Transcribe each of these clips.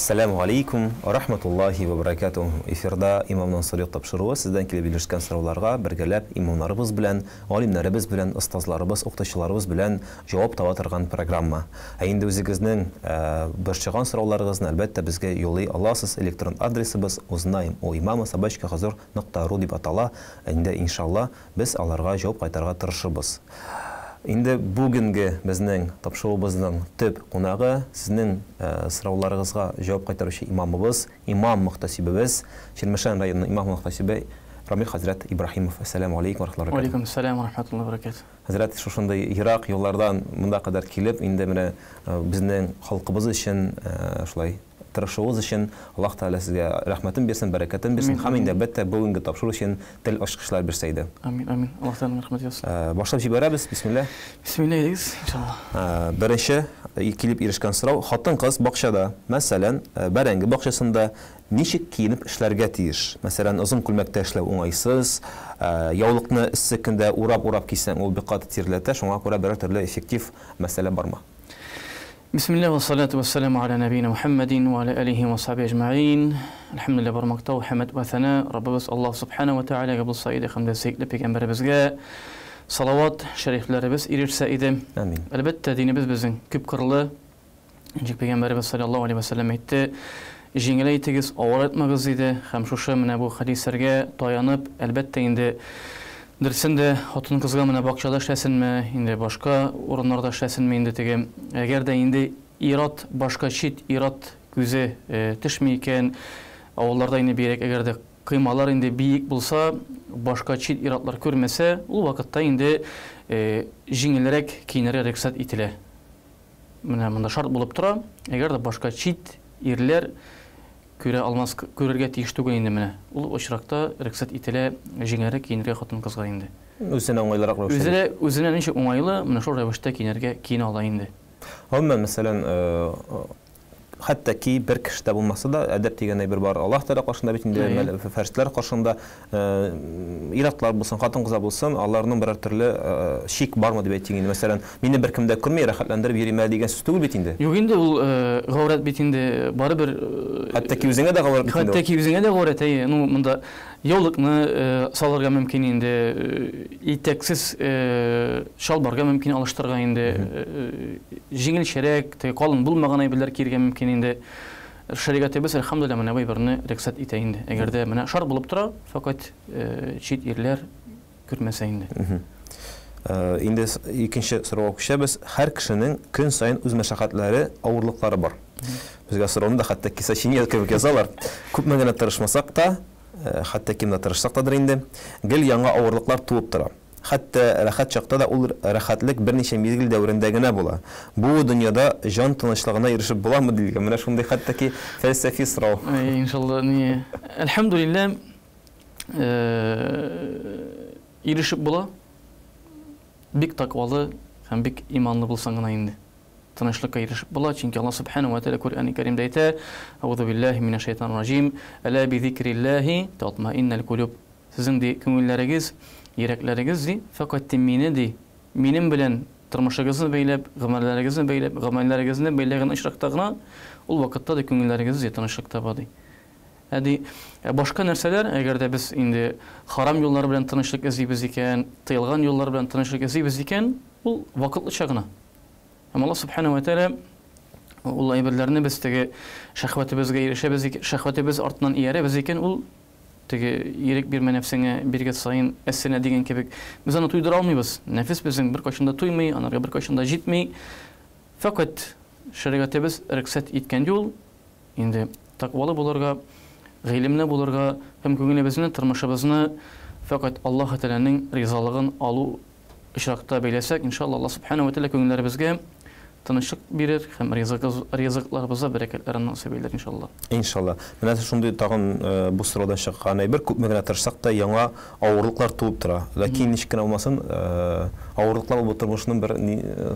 Әссәләмү алейкум ва рахматуллахи ва баракатуһ. Эфирда Имамнан сорыйк тапшыруы. Сездән килеп ирешкән сорауларга бергәләп имамнарыбыз белән, галимнәребез белән, остазларыбыз, укытучыларыбыз белән җавап таба торган программа. Ә инде үзегезнең борчыган сорауларыгызны, әлбәттә, безгә юллый аласыз. Электрон адресыбыз узнаем у имама собачка хозур нокта ру дип атала. Инде, иншалла, без аларга җавап кайтарырга тырышырбыз. Инде бүгенге безнең тапшыруыбызның төп кунагы, сезнең сорауларыгызга җавап кайтаручы имамыбыз, имам-мөхтәсибебез, Чирмешән районының имам-мөхтәсибе Рамил хәзрәт Ибраһимов. Әссәләмү алейкум ва рахматуллаһи ва баракатуһ. Валейкум сәлам ва рахматуллаһи ва баракатуһ. Хәзрәт, шушындый ерак юллардан монда кадәр килеп, инде менә безнең халкыбыз өчен шулай тырышуыгыз өчен Аллаһ Тәгалә сезгә рәхмәтен бирсен, бәрәкәтен бирсен һәм инде, әлбәттә, бүгенге тапшыру өчен тел ачкычлар бирсә иде. Амин, амин. Аллаһ Тәгаләнең рәхмәте яусын. Башлап җибәрәбез, бисмилла. Бисмилла әйдәгез, иншалла. Беренче килеп ирешкән сорау, хатын-кыз бакчада, мәсәлән, бәрәңге бакчасында ничек киенеп эшләргә тиеш? Мәсәлән, озын күлмәктә эшләү уңайсыз, яулыкны эссе көндә урап-урап кисәң, ул бик каты тирләтә, шуңа күрә берәр төрле эффектив мәсьәлә бармы? Бисмилла вә салату вә сәламу аля нәбиина Мухәммәдин вә аля алихи вә сахби әҗмәгыйн. Әлхәмдүлилләһ, бар мактау, хәмд вә сәна Раббыбыз Аллаһ Субхана вә Тәгаләгә булса иде һәм дә сөекле пәйгамбәребезгә салават шәрифләребез ирешсә иде. Амин. Әлбәттә, динебез безнең күпкырлы. Ничек пәйгамбәребез саллаллаһу алейһи вә сәлләм әйтте, җиңеләйтегез, авырайтмагыз диде. Һәм шушы менә бу хәдисләргә таянып, әлбәттә инде, Дөресен дә, хатын-кызга менә бакчада эшләсенме, инде башка урыннарда эшләсенме инде теге, әгәр дә инде ир-ат, башка чит ир-ат күзе төшми икән, авылларда инде бигрәк әгәр дә коймалар инде биек булса, башка чит ир-атлар күрмәсә, ул вакытта инде җиңелрәк киенергә рөхсәт ителә. Менә монда шарт булып тора, әгәр дә башка чит ирләр күрә алмас, күрергә тиеш түгел инде менә. Ул очракта рөхсәт ителә җиңелрәк киенергә хатын-кызга инде. Үзенә уңайлырак рәвештә. Үзенә, үзенә ничек уңайлы, менә шул рәвештә киенергә, киенә ала инде. Гомумән, мәсәлән, хәтта ки бер кеше дә булмаса да, әдәп дигән әйбер бар. Аллаһ Тәгалә каршында бит инде, фәрештәләр каршында ир-атлар булсын, хатын-кызлар булсын, аларның берәр төрле чик бармы дип әйтик инде. Мәсәлән, мине беркем дә күрми, рәхәтләндереп йөрим әле дигән сүз түгел бит инде. Юк инде, ул гаурәт бит инде, барыбер. Хәтта ки үзеңә дә гаурәт бит инде ул. Хәтта ки үзеңә дә гаурәт, әйе. Ну, монда яулыкны салырга мөмкин инде, итәксез чалбарга мөмкин алыштырырга инде, җиңелчәрәк, теге калын булмаган әйберләр киергә мөмкин инде. Шәригатебез, әлхәмдүлилләһ, менә бу әйберне рөхсәт итә инде. Әгәр дә менә шарт булып тора, фәкать чит ирләр күрмәсә инде. Инде икенче сорауга күчәбез. Һәр кешенең көн саен үз мәшәкатьләре, авырлыклары бар. Безгә сорауны да хәтта ки сочинение кебек язалар. Күпме генә тырышмасак та, хәтта ки менә тырышсак тадыр инде, гел яңа авырлыклар туып тора. Хәтта рәхәт чакта да ул рәхәтлек берничә мизгел дәверендә генә була. Бу дөньяда җан тынычлыгына ирешеп буламы, дилгән. Менә шундый хәтта ки фәлсәфи сорау. Әй, иншалла, ни, әлхәмдүлилләһ, ирешеп була. Бик таквалы һәм бик иманлы булсаң гына инде. Тынычлыкка ирешеп була, чөнки Аллаһ Субхану ва Тәгалә Коръәни Кәримдә әйтә, Әгъузу биллаһи минәш шайтанир раҗим, Әла бизикриллаһи татмаиннал кулуб. Сезнең, ди, күңелләрегез, йөрәкләрегез, ди, фәкать, ди, мине, ди, минем белән тормышыгызны бәйләп, гомерләрегезне бәйләп, гамәлләрегезне бәйләгән очракта гына, ул вакытта, ди, күңелләрегез, ди, тынычлык таба, ди. Ә, ди, ә башка нәрсәләр, әгәр дә без инде харам юллар белән тынычлык эзлибез икән, тыелган юллар белән тынычлык эзлибез икән, ул вакытлыча гына. Һәм Аллаһ Субхану ва Тәгалә ул әйберләрне без теге шәһвәтебезгә ирешәбез икән, шәһвәтебез артыннан иярәбез икән, ул Теге ирек бирмә нәфсеңә, биргән саен әссенә дигән кебек. Без аны туйдыра алмыйбыз. Нәфес безнең беркайчан да туймый, анарга беркайчан да җитми. Фәкать шәригатебез рөхсәт иткән юл, инде тәкъвалы булырга, гыйлемле булырга һәм күңелебезне, тормышыбызны фәкать Аллаһы Тәгаләнең ризалыгын алу очракта бәйләсәк, иншалла, Аллаһ Субхана ва Тәгалә күңелләребезгә тынычлык бирер һәм ризыкларыбызга бәрәкәтләрен насыйп әйләр, иншалла. Иншалла. Менә шундый тагын бу сораудан чыккан әйбер, күпме генә тырышсак та, яңа авырлыклар туып тора. Ләкин ничек кенә булмасын, авырлыклар ул бу тормышның бер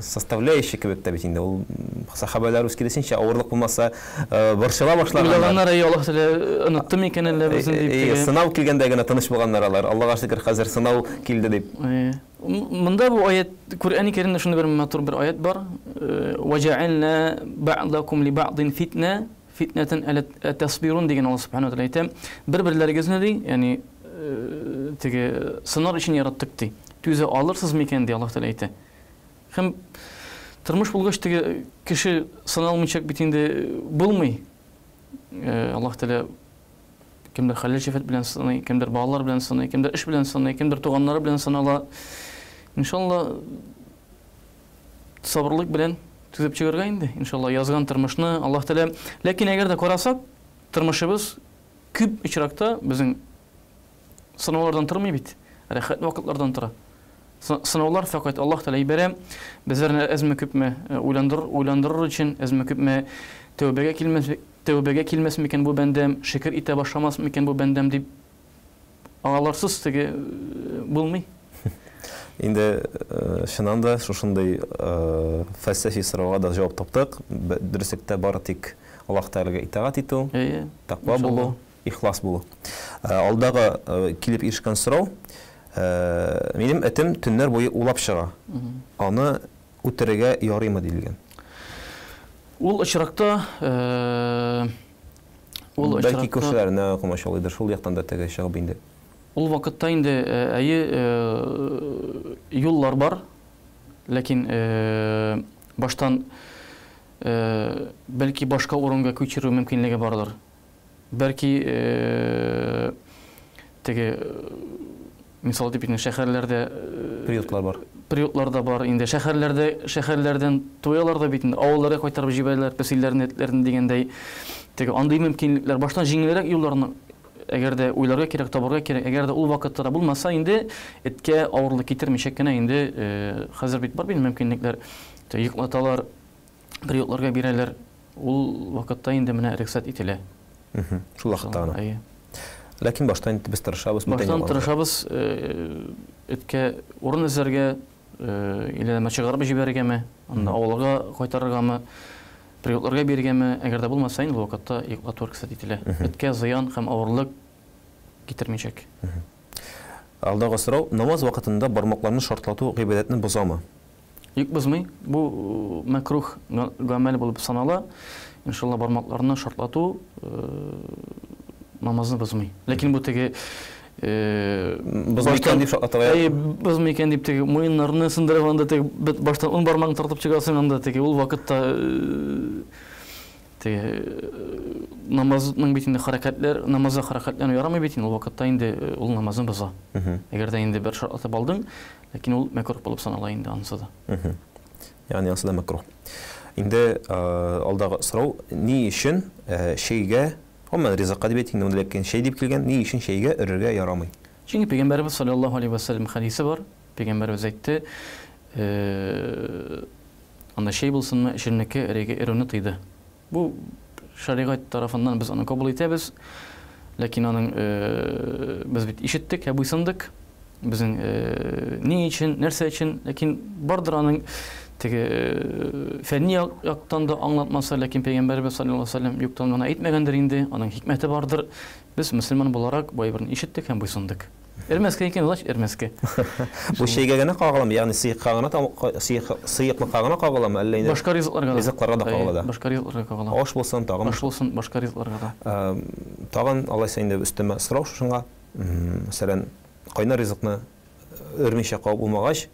составляющий кебек тә бит инде. Ул сәхабәләр үз киресенчә, авырлык булмаса, борчыла башлаганнар. Уйлаганнар, әй, Аллаһ Тәгалә онытты микән әллә безне дип. Әйе, сынау килгәндә генә тыныч булганнар алар. Аллага шөкер, хәзер сынау килде дип. Әйе. Монда бу аят, Коръәни Кәримдә шундый бер матур бер аят бар. Вәҗәгальна бәгъдакум ли бәгъдин фитнә, фитнәтен әтәсбирун дигән Аллаһ субхана тәгалә әйтә. Бер-берләрегезне ди, ягъни теге сынар өчен яраттык ди. Түзә алырсыз микән ди Аллаһ Тәгалә әйтә. Һәм тормыш булгач теге кеше сыналмыйча бит инде булмый. Аллаһ Тәгалә кемдер хәләл җефет белән сыный, кемдер балалар белән сыный, кемдер эш белән сыный, кемдер туганнары белән сынала. Иншалла сабырлык белән түзеп чыгарга инде, иншалла, язган тормышны Аллаһ Тәгалә. Ләкин әгәр дә карасак, тормышыбыз күп очракта безнең сынаулардан тормый бит, рәхәт вакытлардан тора. Сынаулар фәкать Аллаһ Тәгалә ибәрә, безләрне әзме-күпме уйландырыр, уйландырыр өчен, әзме-күпме тәүбәгә килмәс, тәүбәгә килмәс микән бу бәндәм, шөкер итә башламас микән бу бәндәм дип, аларсыз теге булмый. Инде чыннан да шушындый фәлсәфи сорауга да җавап таптык. Дөреслектә бары тик Аллаһ Тәгаләгә итагать итү, тәкъва булу, ихлас булу. Алдагы килеп ирешкән сорау, минем этем төннәр буе улап чыга. Аны үтерергә ярыймы диелгән. Ул очракта ул очракта бәлки күршеләренә комачаулыйдыр, шул яктан да теге чыгып инде. Ул вакытта инде әйе юллар бар, ләкин баштан бәлки башка урынга күчерү мөмкинлеге бардыр. Бәлки теге мисал дип инде шәһәрләрдә приютлар бар. Приютлар да бар инде. Шәһәрләрдә шәһәрләрдән туялар да бит инде авылларга кайтарып җибәрәләр песиләрне, этләрне дигәндәй. Теге андый мөмкинлекләр баштан җиңелрәк юлларны әгәр дә уйларга кирәк, табарга кирәк. Әгәр дә ул вакытта да булмаса инде эткә авырлык китермичә кенә инде хәзер бит бар бит мөмкинлекләр. Йоклаталар, приютларга бирәләр. Ул вакытта инде менә рөхсәт ителә. Шул вакытта гына. Әйе. Ләкин баштан без тырышабыз. Баштан тырышабыз эткә урын эзләргә, или чыгарып җибәрергәме, анда авылга кайтарыргамы, приютларга бирергәме, әгәр дә булмаса инде ул вакытта йоклату рөхсәт ителә. Эткә зыян һәм авырлык китермичәк. Алдагы сорау, намаз вакытында бармакларны шартлату гыйбадәтне бозамы? Юк, бозмый. Бу мәкрух гамәл булып санала. Иншалла, бармакларны шартлату намазны бозмый. Ләкин бу теге бозмый икән дип шартлатырга. Әйе, бозмый икән дип теге муеннарны сындырып анда теге баштан ун бармагын тартып чыгасың анда теге ул вакытта теге намазның бит инде хәрәкәтләр, намазда хәрәкәтләнү ярамый бит инде ул вакытта инде ул намазны боза. Әгәр дә инде бер шартлатып алдың, ләкин ул мәкрух булып санала инде анысы да. Ягъни анысы да мәкрух. Инде алдагы сорау, ни өчен чәйгә, гомумән ризыкка дип әйтик, инде ләкин чәй дип килгән, ни өчен чәйгә өрергә ярамый? Чөнки Пәйгамбәребез саллаллаһу алейһи ва сәлләм хәдисе бар. Пәйгамбәребез әйтте, анда чәй булсынмы, эчемлеккә өрергә өрүне тыйды. Бу шәригать тарафыннан без аны кабул итәбез. Ләкин аның без бит ишеттек һәм буйсындык. Безнең ни өчен, нәрсә өчен, ләкин бардыр аның теге фәнни яктан да аңлатмасы, ләкин Пәйгамбәребез саллаллаһу алейһи ва сәлләм юктан гына әйтмәгәндер инде, аның хикмәте бардыр. Без мөселман буларак бу әйберне ишеттек һәм буйсындык. Өрмәскә икән, значит өрмәскә. Бу чәйгә генә кагыламы, ягъни сыекка гына сыеклыкка гына кагыламы, әллә инде башка ризыкларга да? Ризыкларга да кагыла да. Башка ризыкларга кагыла. Аш булсын, тагын. Аш булсын, башка ризыкларга да. Тагын алайса инде өстәмә сорау шушыңа. Мәсәлән, кайнар ризыкны өрмичә кабып булмагач,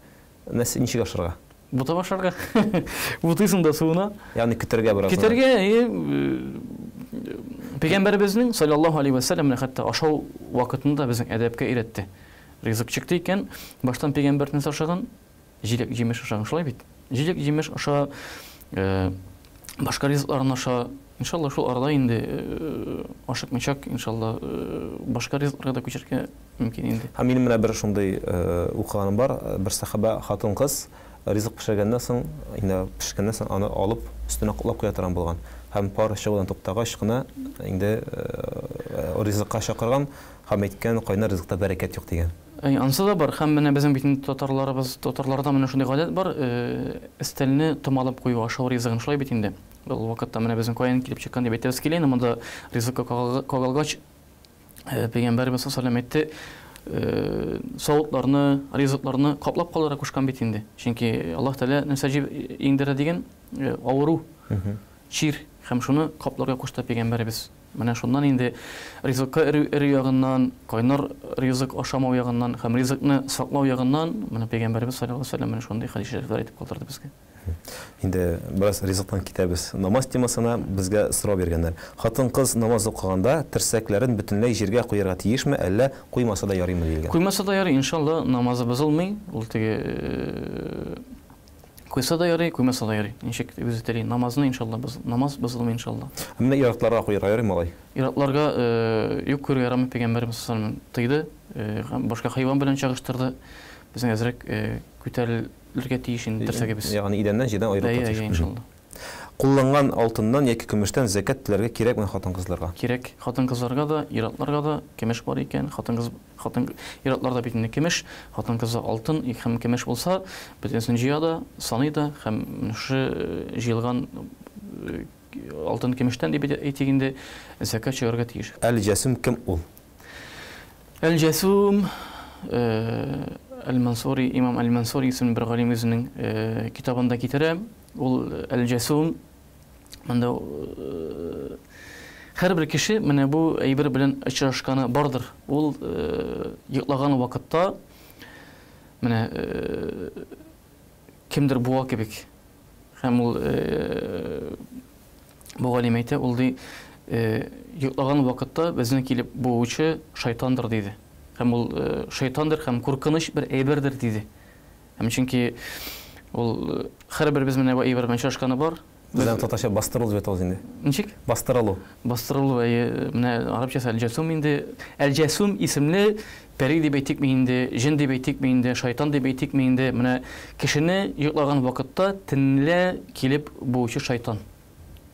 нәрсә ничек ашарга? Бутап ашарга. Бутыйсың да суына. Ягъни көтәргә бераз. Көтәргә, Пәйгамбәребезнең саллаллаһу алейһи ва сәлләм менә хәтта ашау вакытында безнең әдәпкә өйрәтте. Ризык чыкты икән, баштан пәйгамбәр нәрсә ашаган? Җиләк җимеш ашаган, шулай бит? Җиләк җимеш аша, башка ризыкларын аша. Иншалла, шул арада инде ашыкмыйчак, иншалла, башка ризыкларга да күчәргә мөмкин инде. Һәм минем менә бер шундый укыганым бар, бер сәхабә хатын-кыз ризык пешергәннән соң, инде пешкәннән соң аны алып өстенә каплап куя торган булган. Һәм пар чыгудан туктагач кына инде ризыкка чакырган һәм әйткән, кайнар ризыкта бәрәкәт юк дигән. Әй, анысы да бар. Һәм менә безнең бит инде татарларыбыз, татарларда менә шундый гадәт бар, өстәлне томалап кую ашау ризыгын, шулай бит инде. Ул вакытта менә безнең каян килеп чыккан дип әйтәбез килә инде, монда ризыкка кагылгач, Пәйгамбәребез саллаллаһу алейһи әйтте, савытларны, ризыкларны каплап калырга кушкан бит инде. Чөнки Аллаһ Тәгалә нәрсә иңдерә дигән, авыру. чир һәм шуны капларга кушты пәйгамбәребез. Менә шуннан инде ризыкка эрү, эрү ягыннан, кайнар ризык ашамау ягыннан һәм ризыкны саклау ягыннан менә пәйгамбәребез саллаллаһу алейһи ва сәлләм менә шундый хәдис шәрифләр әйтеп калдырды безгә. Инде бераз ризыктан китәбез. Намаз темасына безгә сорау биргәннәр. Хатын-кыз намаз укыганда терсәкләрен бөтенләй җиргә куярга тиешме, әллә куймаса да ярыймы диелгән. Куймаса да ярый, иншалла, намазы бозылмый. Ул теге куйса да ярый, куймаса да ярый. Ничек үзе тели. Намазны, иншалла, боз, намаз бозылмый, иншалла. Ә менә ир-атларга куярга ярыймы алай? Ир-атларга юк куярга ярамый, пәйгамбәребез саллаллаһу алейһи ва сәлләм тыйды, башка хайван белән чагыштырды. Безнең әзрәк күтәрелергә тиеш инде терсәгебез. Ягъни идәннән, җирдән аерылып тиеш. Әйе, иншалла. Кулланган алтыннан яки көмештән зәкят түләргә кирәкме хатын-кызларга? Кирәк. Хатын-кызларга да, ир-атларга да көмеш бар икән, хатын-кыз, хатын, ир-атларда бит инде көмеш, хатын-кызда алтын һәм көмеш булса, бөтенесен җыя да, саный да һәм шушы җыелган алтын көмештән дип әйтик инде, зәкят чыгарырга тиеш. Әл-Җәсүм кем ул? Әл-Җәсүм, Әл-Мансури, имам Әл-Мансури исемле бер галим үзенең китабында китерә. Ул Әл-Җәсүм монда һәрбер кеше менә бу әйбер белән очрашканы бардыр. Ул йоклаган вакытта менә кемдер буа кебек. Һәм ул бу галим әйтә, ул ди, йоклаган вакытта безне килеп буучы шайтандыр диде. Һәм ул шайтандыр һәм куркыныч бер әйбердер диде. Һәм чөнки ул һәрберебез менә бу әйбер белән очрашканы бар. Без аны татарча бастырылу дип атабыз инде. Ничек? Бастырылу. Бастырылу, әйе. Менә арабчасы әл-җәсүм инде. Әл-җәсүм исемле пәри дип әйтикме инде, җен дип әйтикме инде, шайтан дип әйтикме инде. Менә кешене йоклаган вакытта төнлә килеп буучы шайтан.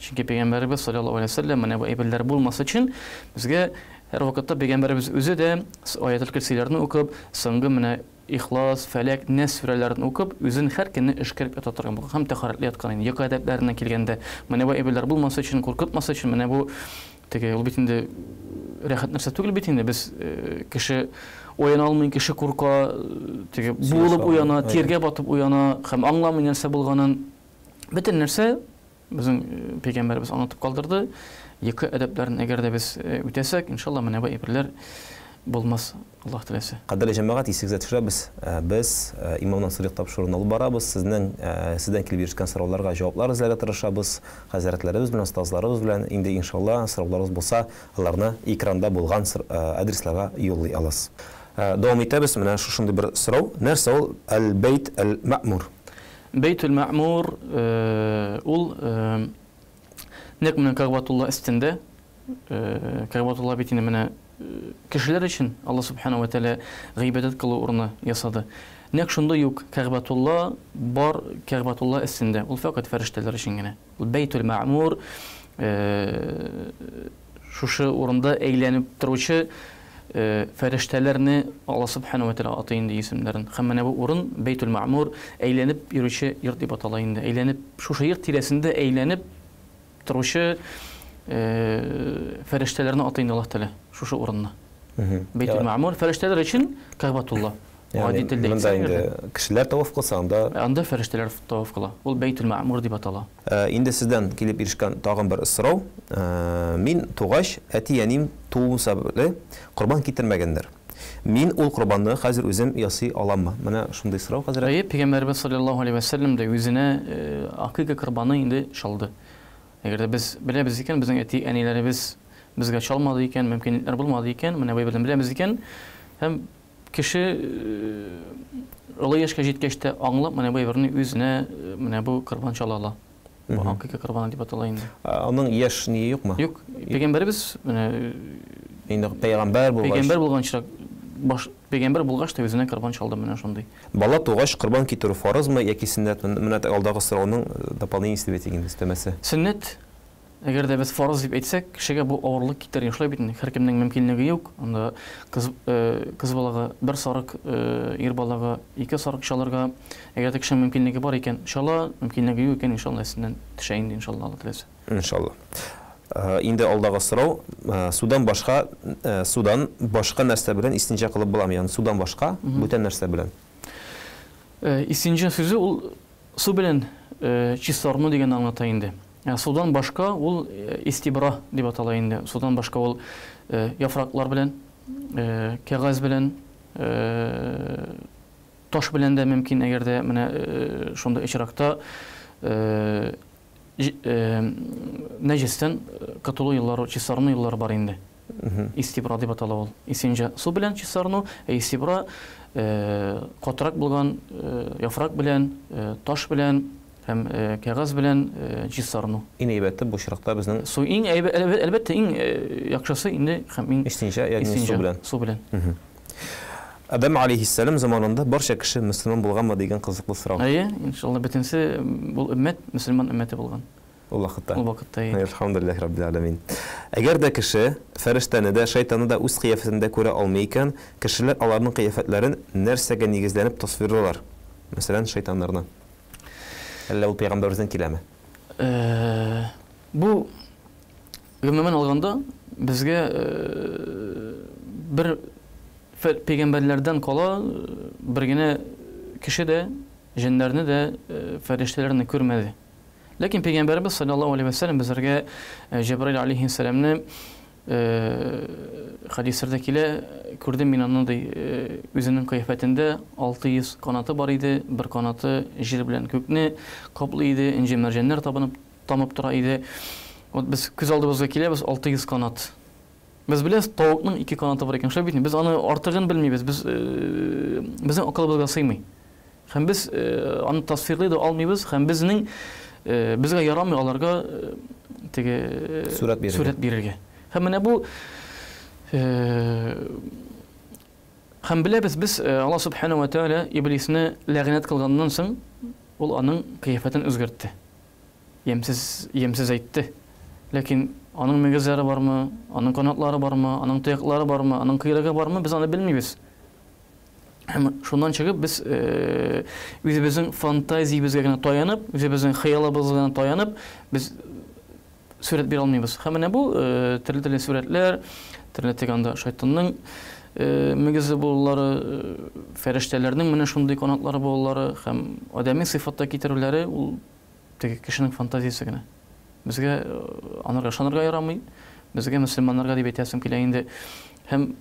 Чөнки пәйгамбәребез саллаллаһу алейһи ва сәлләм менә бу әйберләр булмас өчен безгә һәрвакытта пәйгамбәребез үзе дә аятел-көрсиләрне укып, соңгы менә Ихлас, Фәләк, Нәс сүрәләрен укып, үзен һәр көнне өшкереп ята торган булган һәм тәһарәтле яткан инде. Йокы әдәпләренә килгәндә, менә бу әйберләр булмас өчен, куркытмас өчен, менә бу теге ул бит инде рәхәт нәрсә түгел бит инде. Без кеше уяна алмый, кеше курка, теге буылып уяна, тиргә батып уяна һәм аңламый нәрсә булганын. Бөтен нәрсә Безнең пәйгамбәребез аңлатып калдырды. Йокы әдәпләрен әгәр дә без үтәсәк, иншалла, менә бу әйберләр булмас, Аллаһ теләсә. Кадерле җәмәгать, исегезгә төшерәбез, без Имамнан сорыйк тапшыруын алып барабыз. Сезнең, сездән килеп ирешкән сорауларга җаваплар эзләргә тырышабыз. Хәзрәтләребез белән, остазларыбыз белән. Инде, иншалла, сорауларыгыз булса, аларны экранда булган адресларга юллый аласыз. Дәвам итәбез. Менә шушындый бер сорау. Нәрсә ул Әл-Бәйт әл-Мәэмур? Бәйтүл Мәэмур ул нәкъ менә Кәгъбәтулла өстендә. Кәгъбәтулла бит инде менә кешеләр өчен Алла Субхану ва Тәгалә гыйбадәт кылу урыны ясады. Нәкъ шундый ук Кәгъбәтулла бар Кәгъбәтулла өстендә. Ул фәкать фәрештәләр өчен генә. Ул Бәйтүл Мәэмур шушы урында әйләнеп торучы фәрештәләрне Алла Субхану ва Тәгалә атый инде исемнәрен. Һәм менә бу урын Бәйтүл Мәэмур әйләнеп йөрүче йорт дип атала инде. Әйләнеп, шушы йорт тирәсендә әйләнеп торучы фәрештәләрне атый инде Аллаһ Тәгалә шушы урынны. Бәйтүл Мәэмур фәрештәләр өчен Кәгъбәтулла. Гади телдә Монда инде кешеләр таваф кылса, анда Анда фәрештәләр таваф кыла. Ул Бәйтүл Мәэмур дип атала. Инде сездән килеп ирешкән тагын бер сорау. Мин тугач, әти-әнием тууым сәбәпле корбан китермәгәннәр. Мин ул корбанны хәзер үзем ясый аламмы? Менә шундый сорау, хәзрәт. Әйе, Пәйгамбәребез салләллаһу алейһи вә сәлләм дә үзенә акыйка корбаны инде чалды. Әгәр дә без беләбез икән, безнең әти-әниләребез безгә чалмады икән, мөмкинлекләр булмады икән, менә бу әйберне беләбез икән, һәм Кеше олы яшькә җиткәч тә аңлап, менә бу әйберне үзенә менә бу корбан чала ала. Бу акыйка корбаны дип атала инде. Аның яшь ние юкмы? Юк. Пәйгамбәребез менә инде пәйгамбәр булгач. Пәйгамбәр булган чак баш пәйгамбәр булгач та үзенә корбан чалды менә шундый. Бала тугач корбан китерү фарызмы яки сөннәтме? Менә алдагы сорауның дополнениесе дип әйтик инде, өстәмәсе. Сөннәт. Әгәр дә без фарыз дип әйтсәк, кешегә бу авырлык китерер. Шулай бит инде, һәркемнең мөмкинлеге юк. Анда кыз, кыз балага бер сарык, ир балага ике сарык чалырга. Әгәр дә кешенең мөмкинлеге бар икән, чала, мөмкинлеге юк икән, иншалла, өстеннән төшә инде, иншалла, Алла теләсә. Иншалла. Инде алдагы сорау, судан башка, судан башка нәрсә белән истинҗа кылып буламы? Ягъни судан башка бүтән нәрсә белән? Истинҗа сүзе ул су белән чистарыну дигәнне аңлата инде. Ә судан башка ул истибра дип атала инде. Судан башка ул яфраклар белән, кәгазь белән, таш белән дә мөмкин, әгәр дә менә шундый очракта нәҗестән котылу юллары, чистарыну юллары бар инде. Истибра дип атала ул. Истинҗа су белән чистарыну, ә истибра катырак булган яфрак белән, таш белән һәм кәгазь белән чистарыну. Иң әйбәте бу очракта безнең Су иң әйбәт, әлбәттә, иң яхшысы инде һәм иң Истинҗа, ягъни су белән. Су белән. Адәм алейһиссәлам заманында барча кеше мөселман булганмы дигән кызыклы сорау. Әйе, иншалла, бөтенесе бу өммәт мөселман өммәте булган. Ул вакытта. Ул вакытта, әйе. Әлхәмдүлилләһи раббил галәмин. Әгәр дә кеше фәрештәне дә, шайтанны да үз кыяфәтендә күрә алмый икән, кешеләр аларның кыяфәтләрен нәрсәгә нигезләнеп тасвирлыйлар? Мәсәлән, шайтаннарны. Әллә ул пәйгамбәребездән киләме? Бу, гомумән алганда, безгә бер пәйгамбәрләрдән кала бер генә кеше дә җеннәрне дә, фәрештәләрне күрмәде. Ләкин пәйгамбәребез саллаллаһу алейһи ва сәлләм безләргә Җәбраил алейһиссәламне хәдисләрдә килә, күрдем мин аны ди, үзенең кыяфәтендә 600 канаты бар иде, бер канаты җир белән күкне каплый иде, энҗе мәрҗәннәр табынып тамып тора иде. Вот без күз алдыбызга киләбез 600 канат. Без беләбез, тавыкның ике канаты бар икән. Шулай бит, без аны артыгын белмибез, без безнең акылыбызга сыймый. Һәм без аны тасвирлый да алмыйбыз, һәм безнең безгә ярамый аларга теге сурәт бирергә. Сурәт бирергә. Һәм менә бу һәм беләбез без Аллаһ субхана ва тааля иблисне ләгънәт кылганнан соң ул аның кыяфәтен үзгәртте. Ямьсез, ямьсез әйтте. Ләкин аның мөгезләре бармы, аның канатлары бармы, аның тояклары бармы, аның койрыгы бармы, без аны белмибез. Һәм шуннан чыгып без үзебезнең фантазиябезгә генә таянып, үзебезнең хыялыбызга гына таянып, без сурәт бирә алмыйбыз. Һәм менә бу төрле-төрле сурәтләр, төрле теге анда шайтанның мөгезе булулары, фәрештәләрнең менә шундый канатлары булулары һәм адәми сыйфатта китерүләре ул теге кешенең фантазиясе генә. Безгә анарга ышанырга ярамый, безгә мөселманнарга дип әйтәсем килә инде. Һәм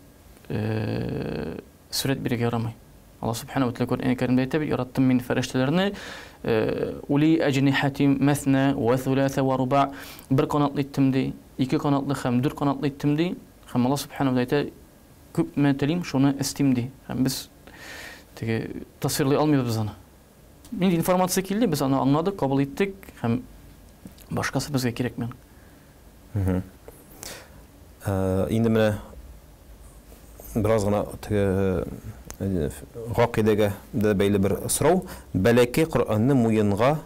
сурәт бирергә ярамый. Аллаһ субхана ва тааля Коръән Кәримдә әйтә бит, яраттым мин фәрештәләрне, ули әҗнихати мәсна ва thulasa ва руба, бер канатлы иттем ди, ике канатлы һәм дүрт канатлы иттем ди. Һәм Аллаһ субхана ва тааля әйтә, күпме телим, шуны эстим ди. Һәм без теге тасвирлый алмыйбыз аны. Нинди информация килде, без аны аңладык, кабул иттек һәм башкасы безгә кирәкми. Инде менә бераз гына теге гакыйдәгә дә бәйле бер сорау. Бәләкәй Коръәнне муенга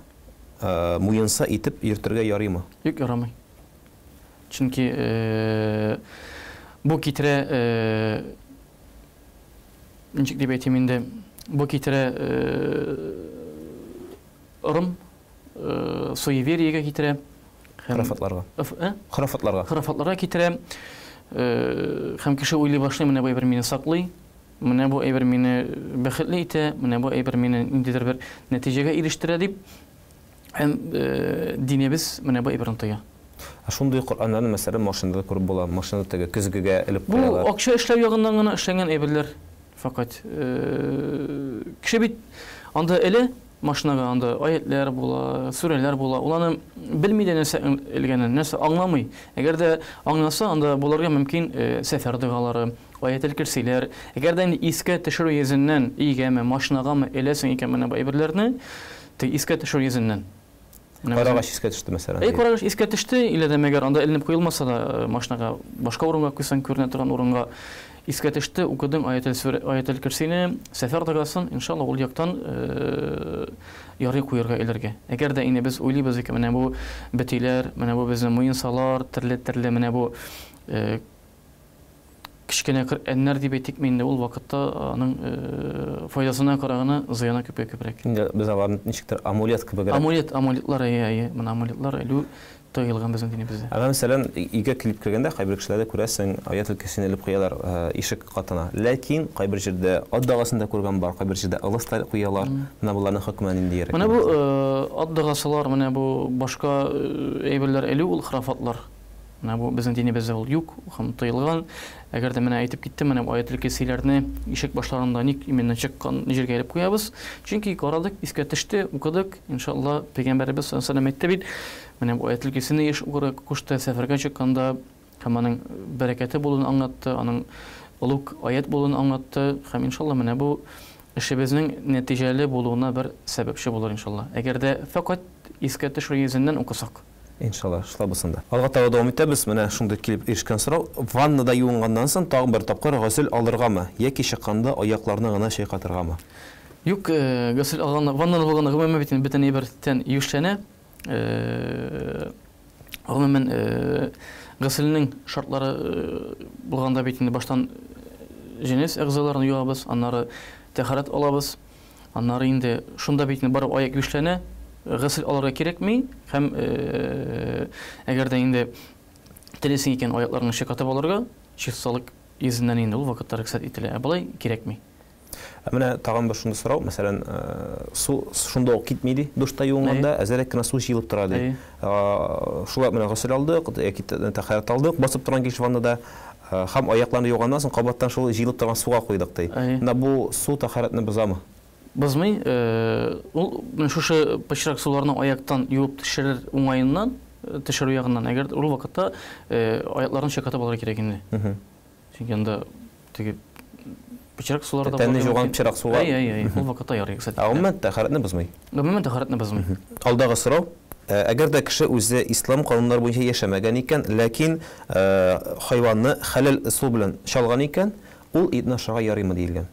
муенса итеп йөртергә ярыймы? Юк, ярамый. Чөнки бу китерә, ничек дип әйтим инде, бу китерә ырым, суевериегә китерә. Хорафатларга. Хорафатларга. Хорафатларга китерә. Һәм кеше уйлый башлый, менә бу әйбер мине саклый, менә бу әйбер мине бәхетле итә, менә бу әйбер мине ниндидер бер нәтиҗәгә ирештерә дип. Һәм динебез менә бу әйберне тыя. Ә шундый Коръәннәрне, мәсәлән, машинада күреп була, машинада теге көзгегә элеп Бу куялар. акча эшләү ягыннан гына эшләнгән әйберләр. Факат кеше бит анда элә машинага, анда аятлар була, сүрәләр була. Ул аны белми дә нәрсә элгәнен, нәрсә аңламый. Әгәр дә аңласа, анда булырга мөмкин сәфәр догалары, аятел кирсиләр. Әгәр дә инде искә төшерү йөзеннән өйгәме, машинагамы эләсең икән менә бу әйберләрне, теге искә төшерү йөзеннән. Карагач искә төште, мәсәлән. Әй, карагач искә төште, илә дә мәгәр анда эленеп куелмаса да, машинага башка урынга куйсаң, күренә торган урынга искә төште, укыдың аятел сүрә, аятел кирсине, сәфәр догасын, иншалла, ул яктан ярый куярга элергә. Әгәр дә инде без уйлыйбыз икән, менә бу бетиләр, менә бу безнең муенсалар, төрле-төрле менә бу. кечкенә Коръәннәр дип әйтикме инде, ул вакытта аның файдасына караганда зыяны күпкә күбрәк. Инде без аларны ничектер амулет кебегрәк. Амулет, амулетлар, әйе, әйе. Менә амулетлар элү тыелган безнең динебездә. Ә мәсәлән, өйгә килеп кергәндә кайбер кешеләрдә күрәсең, Аятел Көрсине элеп куялар ишек катына. Ләкин кайбер җирдә ат дагасын да күргән бар, кайбер җирдә ылыс та куялар. Менә боларның хөкеме ниндиерәк? Менә бу ат дагасылар, менә бу башка әйберләр элү ул хорафатлар. Менә бу безнең динебездә ул юк һәм тыелган. Әгәр дә менә әйтеп киттем, менә бу аятел кирсиләрне ишек башларында ник именно чыккан җиргә элеп куябыз? Чөнки карадык, искә төште, укыдык. Иншалла, пәйгамбәребез саллаллаһу алейһи ва сәлләм әйтте бит, менә бу аятел кирсине еш укырга кушты, сәфәргә чыкканда һәм аның бәрәкәте булуын аңлатты, аның олуг аят булуын аңлатты. Һәм иншалла менә бу эшебезнең нәтиҗәле булуына бер сәбәпче булыр иншалла. Әгәр дә фәкать искә төшерү йөзеннән укысак. Иншалла, шулай булсын да. Алга таба дәвам итәбез. Менә шундый килеп ирешкән сорау. Ваннада юынганнан соң тагын бер тапкыр госел алыргамы яки чыкканда аякларны гына чайкатыргамы? Юк, госел алганда, ваннада булганда гомумән бит инде бөтен әйбер тән юешләнә. Гомумән, госелнең шартлары булганда бит инде баштан җенес әгъзаларын юабыз, аннары тәһарәт алабыз. Аннары инде шунда бит инде барып аяк юешләнә, госел алырга кирәкми һәм әгәр дә инде телисең икән аякларыңны чайкатып алырга, чисталык йөзеннән инде ул вакытта рөхсәт ителә. Ә болай кирәкми. Ә менә тагын бер шундый сорау, мәсәлән, су шунда ук китми ди, душта юынганда әзерәк кенә су җыелып тора ди. Шулай менә госел алдык, яки тәһарәт алдык, басып торган килеш ваннада, Һәм аякларны юганнан соң кабаттан шул җыелып торган суга куйдык, ди. Менә бу су тәһарәтне бозамы? Бозмый. Ул менә шушы пычрак суларны аяктан юып төшерер уңаеннан, төшерү ягыннан, әгәр ул вакытта аякларны чайкатып алырга кирәк инде. Чөнки анда теге пычрак сулар да Тәнне юган пычрак суга. Әй, әй, әй, ул вакытта ярый, кстати. Ә гомумән тәһарәтне бозмый. Гомумән тәһарәтне бозмый. Алдагы сорау. Әгәр дә кеше үзе ислам кануннары буенча яшәмәгән икән, ләкин хайванны хәләл ысул белән чалган икән, ул итне ашарга ярыймы диелгән.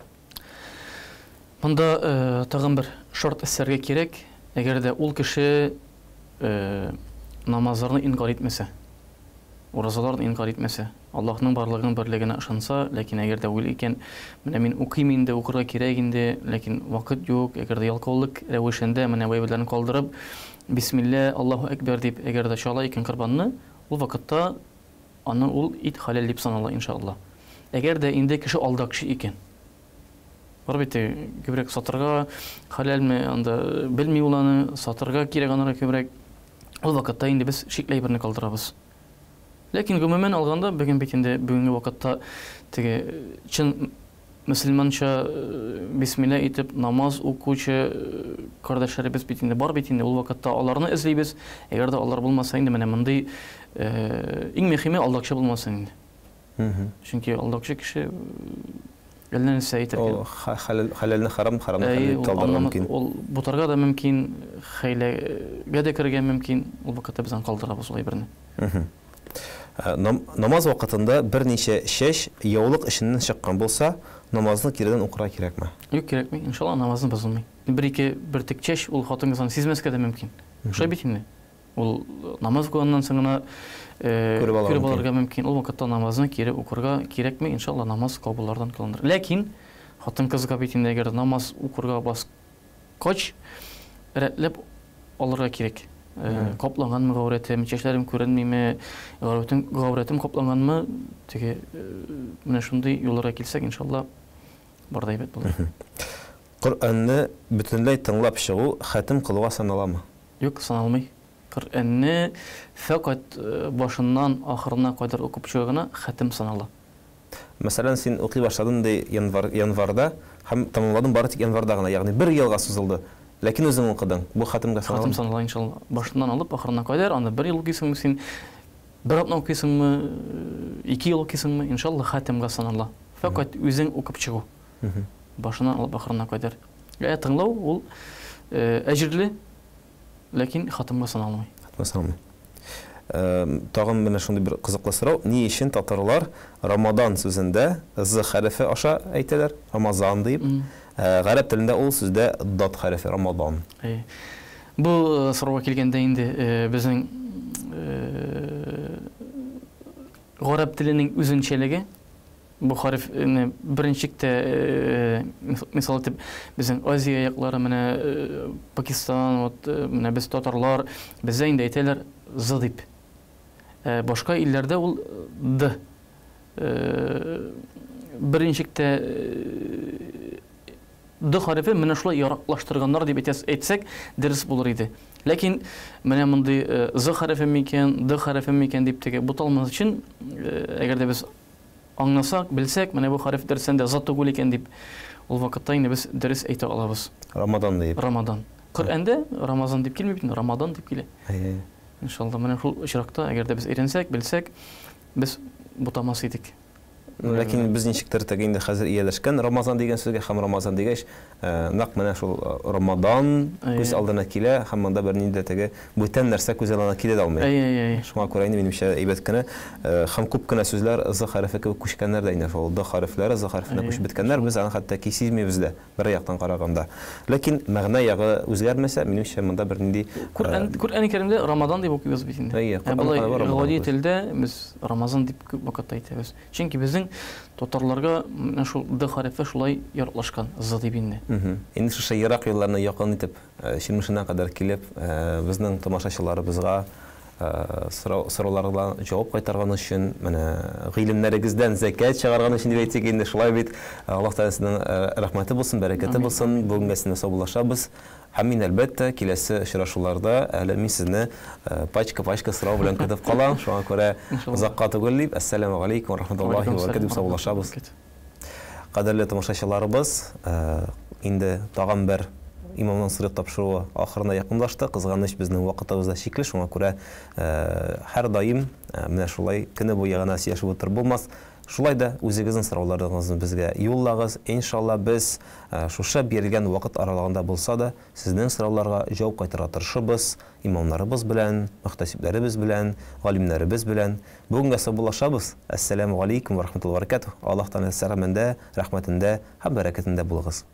Монда тагын бер шарт өстәргә кирәк, әгәр дә ул кеше намазларны инкарь итмәсә, уразаларны инкарь итмәсә, Аллаһның барлыгын, берлегенә ышанса, ләкин әгәр дә уйлый икән, менә мин укыйм инде, укырга кирәк инде, ләкин вакыт юк, әгәр дә ялкаулык рәвешендә менә бу әйберләрне калдырып, Бисмилла, Аллаһу әкбәр дип, әгәр дә чала икән корбанны, ул вакытта аны ул ит хәләл дип санала, иншалла. Әгәр дә инде кеше алдакчы икән, бар бит күбрәк сатырга хәләлме, анда белми ул аны, сатырга кирәк анарга күбрәк, ул вакытта инде без шикле әйберне калдырабыз. Ләкин гомумән алганда, бүген бит инде бүгенге вакытта теге чын мөселманча бисмилла итеп намаз укучы кардәшләребез бит инде бар бит инде, ул вакытта аларны эзлибез. Әгәр дә алар булмаса инде менә мондый иң мөһиме алдакчы булмасын инде. Чөнки алдакчы кеше әллә нәрсә әйтергә. Ул хәләлне харам, харамны хәләл итеп алдырга мөмкин. Ул бутарга да мөмкин, хәйләгә дә керергә мөмкин. Ул вакытта без аны калдырабыз ул әйберне. Намаз вакытында берничә чәч яулык эченнән чыккан булса, намазны киредән укырга кирәкме? Юк, кирәкми. Иншалла, намазны бозылмый. Бер-ике бөртек чәч ул хатын-кыз аны сизмәскә дә мөмкин. Шулай бит инде. Ул намаз укыганнан соң гына күреп алырга мөмкин. Ул вакытта намазны кире укырга кирәкми. Иншалла, намаз кабуллардан кылыныр. Ләкин хатын-кызга бит инде әгәр намаз укырга баскач, рәтләп алырга кирәк. Капланганмы гаурәтем, чәчләрем күренмиме, гаурәтем, гаурәтем капланганмы, теге менә шундый юлларга килсәк, иншалла, бар да әйбәт булыр. Коръәнне бөтенләй тыңлап чыгу хәтем кылуга саналамы? Юк, саналмый. Коръәнне фәкать башыннан ахырына кадәр укып чыгу гына хәтем санала. Мәсәлән, син укый башладың ди январь, январьда һәм тәмамладың бары тик январьда гына, ягъни бер елга сузылды. Ләкин үзең укыдың. Бу хәтемгә саналамы? Хәтем санала, иншалла. Башыннан алып ахырына кадәр, анда бер ел укыйсыңмы син, бер атна укыйсыңмы, ике ел укыйсыңмы, иншалла, хәтемгә санала. Фәкать үзең укып чыгу. Башыннан алып ахырына кадәр. Ә тыңлау ул әҗерле, ләкин хатымга саналмый. Хатымга саналмый. Тагын менә шундый бер кызыклы сорау. Ни өчен татарлар Рамадан сүзендә з хәрефе аша әйтәләр, Рамазан дип? Гарәп телендә ул сүздә дат хәрефе, Рамадан. Бу сорауга килгәндә инде безнең гарәп теленең үзенчәлеге. Бу хәрефне берничек тә, мисал итеп, безнең Азия яклары, менә Пакистан, вот, менә без татарлар, бездә инде әйтәләр з дип. Ә башка илләрдә ул д. Берничек тә Д хәрефе менә шулай яраклаштырганнар дип әйтсәк, дөрес булыр иде. Ләкин менә мондый З хәрефе микән, Д хәрефе микән дип теге буталмас өчен, әгәр дә без аңласак, белсәк, менә бу хәреф дөрестән дә З түгел икән дип, ул вакытта инде без дөрес әйтә алабыз. Рамадан диеп. Рамадан. Коръәндә Рамазан дип килми бит инде, Рамадан дип килә. Әйе. Иншалла, менә шул очракта, әгәр дә без өйрәнсәк, белсәк, без бутамас идек. Ну, ләкин без ничектер теге инде хәзер ияләшкән Рамазан дигән сүзгә һәм Рамазан дигәч, нәкъ менә шул Рамадан күз алдына килә һәм монда бернинди дә теге бүтән нәрсә күз алдына килә дә алмый. Шуңа күрә инде минемчә әйбәт кенә һәм күп кенә сүзләр з хәрефе кебек күчкәннәр дә инде шул д хәрефләре з хәрефенә күчеп беткәннәр, без аны хәтта ки сизмибез дә. Бер яктан караганда. Ләкин мәгънә ягы үзгәрмәсә, минемчә, монда бернинди Коръән, Коръән Кәримдә Рамадан дип укыйбыз бит инде. Әйе, Ә болай гади телдә без Рамазан дип күп вакытта әйтәбез. Чөнки безнең татарларга менә шул д хәрефе шулай яраклашкан, з дип инде. Инде шушы ерак юлларны якын итеп, Чирмешәннән кадәр килеп, безнең тамашачыларыбызга сорауларга җавап кайтарган өчен, менә гыйлемнәрегездән зәкят чыгарган өчен дип әйтик инде, шулай бит. Аллаһ Тәгалә сезнең рәхмәте булсын, бәрәкәте булсын. Бүгенгә сезне саубуллашабыз. Һәм мин, әлбәттә, киләсе очрашуларда әле мин сезне пачка-пачка сорау белән көтеп калам. Шуңа күрә озакка түгел дип, әссәламү галәйкүм ва рахматуллаһи ва баракатуһ дип саубуллашабыз. Кадерле тамашачыларыбыз, инде тагын бер Имамнан сорыйк тапшыруы ахырына якынлашты. Кызганыч, безнең вакытыбыз да чикле, шуңа күрә һәрдаим менә шулай көне буе гына сөйләшеп утырып булмас. Шулай да үзегезнең сорауларыгызны безгә юллагыз. Иншалла, без шушы бирелгән вакыт аралыгында булса да, сезнең сорауларга җавап кайтарырга тырышырбыз, имамнарыбыз белән, мөхтәсибләребез белән, галимнәребез белән. Бүгенгә саубуллашабыз. Әссәләмү галәйкүм вә рахмәтуллаһи вә бәрәкәтүһ. Аллаһ Тәгаләнең сәламендә, рәхмәтендә һәм бәрәкәтендә булыгыз.